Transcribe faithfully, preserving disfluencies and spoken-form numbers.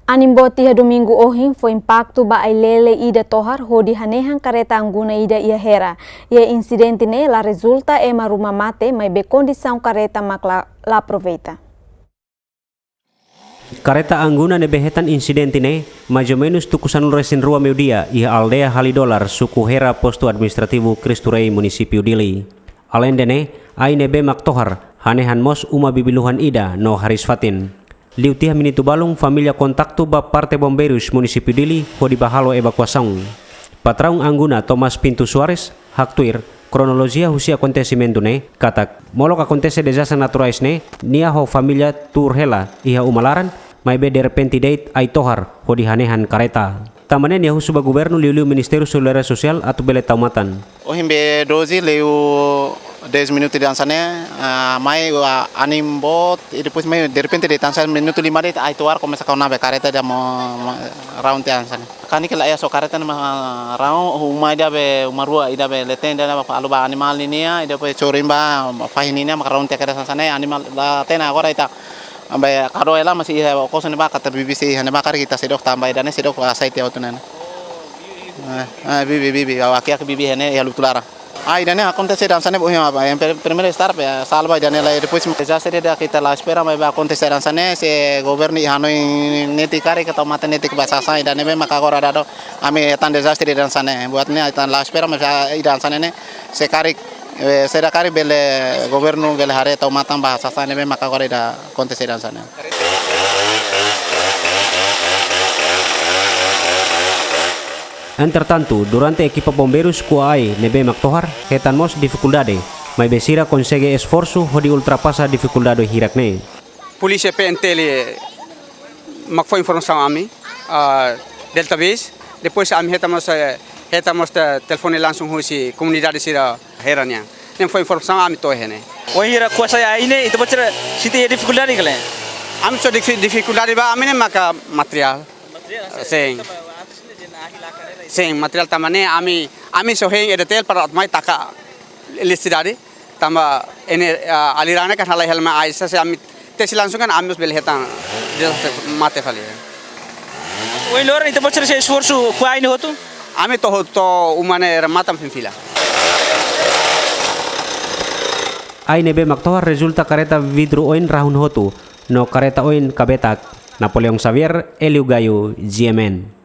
Anin boot iha domingu ohin fó impaktu ba ai-lele ida tohar hodi hanehan kareta angguna ida iha Hera. Iha insidente ne'e la rezulta ema ruma mate, maibé kondisaun kareta mak la, la aproveita. Kareta angguna ne'ebé hetan insidente ne'e, mais ou menus tuku sanulu-resin-rua meiudia, iha aldeia Halidolar, suku Hera, postu administrativu Cristo Rei, munisípiu Dili. Aleinde ne'e, ai ne'ebé mak tohar, hanehan mós uma bibi-luhan ida no hariis-fatin. Liu tiha minutu balun, família kontaktu ba parte bombeirus munisípiu Dili hodi bá halo evakuasaun. Patraun angguna Tomás Pinto Soares haktuir kronolojia husi akontesimentu ne'e katak, molok akontese dezastre naturais ne'e, nia ho família tuur hela iha uma laran, maibé derrepente de'it ai tohar hodi hanehan kareta. Tanba ne'e nia husu ba governu liuliu Ministériu Solidariedade Sosiál atu bele tau matan. Ohin be doze liu dez minutu ida hanesan ne'e, ah, mai, ah, anin boot, i depois mai derrepente de'it hanesan minutu lima de'it ai tohar komesa kona be kareta ida mós, mós raun tiha hanesan ne'e. Karik la iha só kareta ne'e mak raun, uma ida be, uma rua ida be leten ida be halo ba animál ninia, i depois cachorro ba fahi ninia mak raun tiha kareta hanesan ne'e, animál la hatene agora ita. Ambe kado ela masih iha kos ne'ebá katak bibi sei iha ne'ebá karik ita seidauk tanba ida-ne'e seidauk hasai tiha hotu ne'e. Eh, eh, bibi, bibi, ah, aki, aki bibi iha ne'e iha lutu laran. Ah, ida-ne'e akontese hanesan ne'e, bukan apa, yang per-, primeiru start ya, salva ida-ne'e lai, depois dezastre ida ke ita la espera, maibé akontese hanesan ne'e, se governu iha hanoin netik karik atu matan netik ba sasán ida-ne'e, maka agora dado, ami hetan dezastre ida hanesan ne'e, buat ne'e ita la espera, maibé ida hanesan ne'e, se karik, eh, se ida karik bele governu bele haree tau matan ba sasán ne'e, maka agora ida akontese hanesan ne'e. Entretantu, durante ekipa bombeirus ko'a ai ne'ebé mak tohar, hetan mós difikuldade, maibé sira konsege esforsu hodi ultrapasa difikuldade hirak ne'e. Polísia P N T L mak fó informasaun ami, ah, Delta Base, depois ami hetan mós, eh, hetan mós te-, telefone langsung husi komunidade sira Hera nian. Ne'e fó informasaun ami to'o iha ne'e. Wainhira ko'a sai ai ne'e, ita-boot sira sente iha difikuldade ka lae? Ami só difi-, difikuldade ba ami ne'e maka materiál. Materiál, sin. Sin, materiál tanba ne'e ami, ami só hein EDTL para atu mai taka eletrisidade. Tanba ne'e, ah, aliran ne'e kan halai hela mai ai, se ami tesi langsung kan ami mós bele hetan dezastre mate fali. Ohin loron ita-boot sira sei esforsu ko'a ai ne'e hotu? Ami to'o hotu, to'o uma ne'e remata fila. Ai ne'ebé mak tohar rezulta kareta vidru oin rahun hotu, no kareta oin kabetak. Napoleão Xavier, Hélio Gaio, G M N.